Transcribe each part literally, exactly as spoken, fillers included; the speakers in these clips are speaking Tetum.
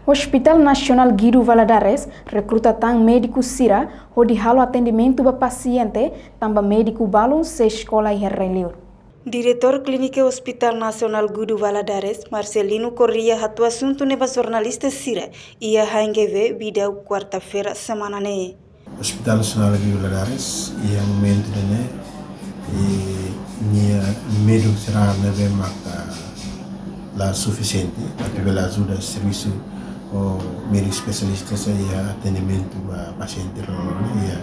Hospital Nasionál Guido Valadares rekruta tan médiku sira hodi halo atendimentu ba pasiente, tanba médiku balun sei eskola iha rai-liur. Diretór Klínika Hospital Nasionál Guido Valadares, Marcelino Correia, hato'o asuntu ne'e ba jornalista sira iha H N G V, Bidau, kuarta-feira semana ne'e. Hospital Nasionál Guido Valadares, iha momentu ida-ne'e, i nia médiku jerál ne'ebé maka la sufisiente, atu bele ajuda servisu ho médiku espesialista sira iha atendimentu ba pasiente rona, iha,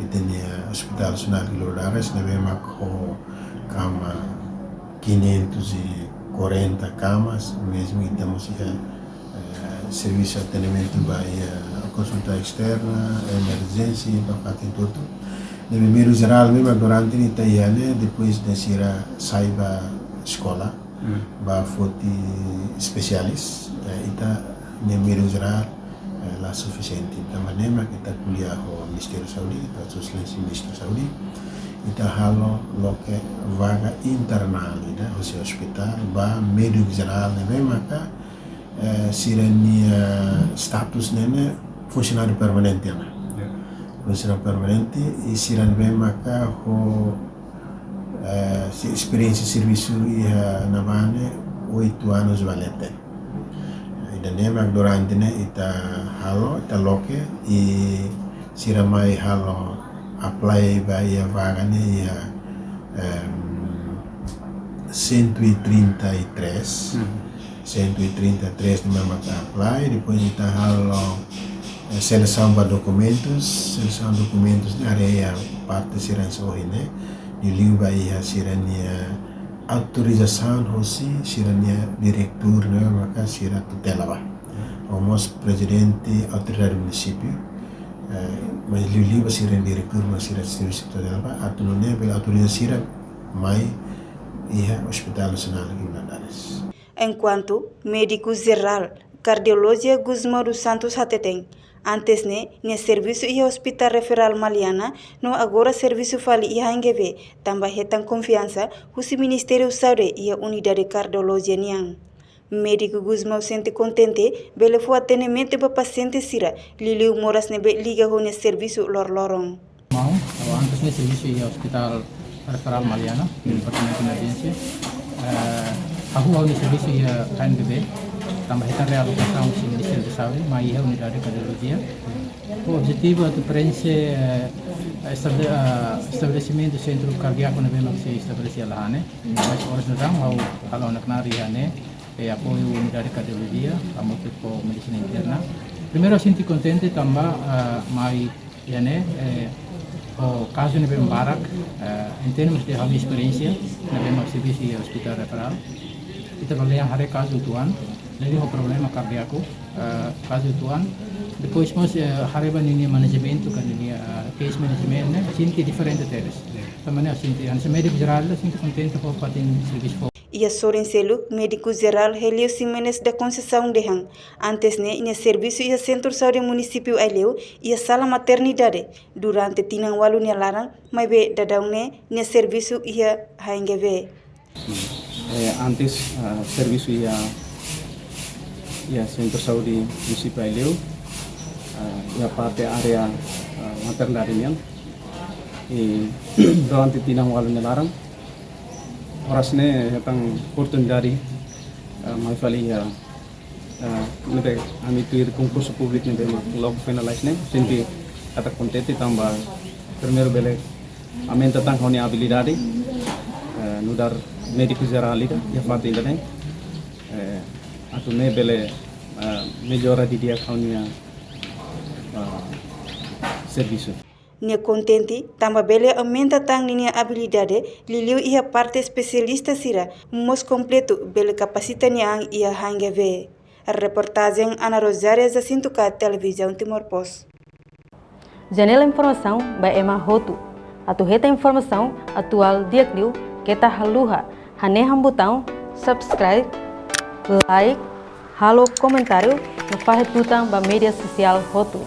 ita-nia Hospital Nasionál Guido Valadares ne'ebé maka ho kama quinhentos e quarenta kamas, mezmu ita mós iha eh, servisu atendimentu ba iha konsulta esterna, emerjénsia, ba fatin hotu. Ne'e médiku jerál ne'ebé mak durante ne'e ita iha ne'e, depois de sira sai ba eskola, Hmm. ba foti espesialis, eh, ita-nia médiku jerál, eh, la sufisiente. Tanba ne'e mak ita ko'alia ho Ministériu Saúde, ita suslensi Ministériu Saúde, ita halo loke vaga internál ida, hosi hospital, ba médiku jerál ne'ebé maka eh, sira-nia status ne'e ne'e funsionáriu permanente ona. Ya. Funsionáriu permanente i sira ne'ebé maka ho, eh, si-, esperiénsia servisu iha ne'ebá ne'e oito anos ba leten. Ida-ne'e mak durante ne'e ita halo, ita loke i sira mai halo apply ba iha vaga ne'e iha, em, cento e trinta e três. Hmm. Cento e trinta e três ne'ebé maka apply, depois ita halo, eh, selesaun ba dokumentus, selesaun dokumentus ne'e haree iha parte sira-nia ohin ne'e, liuliu ba iha sira-nia autorizasaun hosi sira-nia diretór ne'ebé maka sira tutela ba. Ou mós prezidente autoridade munisípiu, eh, mas liuliu ba sira-nia diretór, mas sira servisu tutela ba, atu nune'e bele autoriza sira mai iha Hospital Nasionál Guido Valadares. Enkuantu médiku jerál kardiolojia Gusmão dos Santos hateten, antes ne'e nia servisu iha Hospital Referál Maliana, no agora servisu fali iha H N G V, tanba hetan konfiansa husi Ministériu Saúde iha unidade kardiolojia nian. Médiku Gusmão sente kontente bele fó atendimentu ba pasiente sira, liuliu moras ne'ebé liga ho nia servisu loroloron. Mau, ha'u antes ne'e servisu iha Hospital Referál Maliana, iha Departamentu Emerjénsia. Eh, ha'u halo servisu iha H N G V, tanba hetan realokasaun husi Ministériu Saúde, mai iha unidade kardiolojia. Ho objetivu atu preenxe, eh, estabele-, eh, estabelesimentu sentru kardiáku ne'ebé mak sei estabelese iha Lahane. Mas oras daudaun ha'u halo ona knaar iha ne'e, eh, apoiu unidade kardiolojia, hamutuk ho medisina interna. Primeiru, ha'u sente kontente tanba, eh, mai iha ne'e, eh, ho kazu ne'ebé barak, eh, em termos de ha'u-nia esperiénsia ne'ebé mak servisu iha Hospital Referál. Ita bele haree kazu uitoan, liuliu ho problema kardiáku, eh, kazu uitoan. Depois mós, eh, haree ba ninia manajementu, ka ninia, eh, case management ne'e, sente diferente tebes. Tanba ne'e sente, hanesan médiku jerál, sente kontente ho fatin servisu fó. Iha sorin seluk, médiku jerál Helio Ximenes da Conceição dehan, antes ne'e nia servisu iha Sentru Saúde Munisípiu Aileu, iha sala maternidade, durante tinan ualu nia laran, maibé daudaun ne'e nia servisu iha H N G V. Eh, antes, ah, servisu iha, iha Sentru Saúde Munisípiu Aileu, ah, iha parte área, ah, maternidade nian. I durante tinan ualu nia laran, oras ne'e hetan oportunidade, ah, mai fali iha, ah, ne'ebé ami tuir konkursu públiku ne'ebé mak loke finalize ne'e, sente katak kontente tanba primeiru bele aumenta tan ha'u-nia abilidade, eh, nu'udar médiku jerál ida, iha fatin ida-ne'e, eh, atu nune'e bele, eh, mellora didi'ak ha'u-nia, eh, servisu. Nia kontente, tanba bele aumenta tan ninia abilidade, liuliu iha parte espesialista sira, mós kompletu bele kapasita nia an iha H N G V. Reportajen Ana Rosária Jacinto K, Televizaun Timor Post. Janela informasaun ba ema hotu. Atu hetan informasaun atuál di'ak liu keta haluha hanehan butaun subscribe, like, halo komentáriu no fahe tutan ba média sosiál hotu.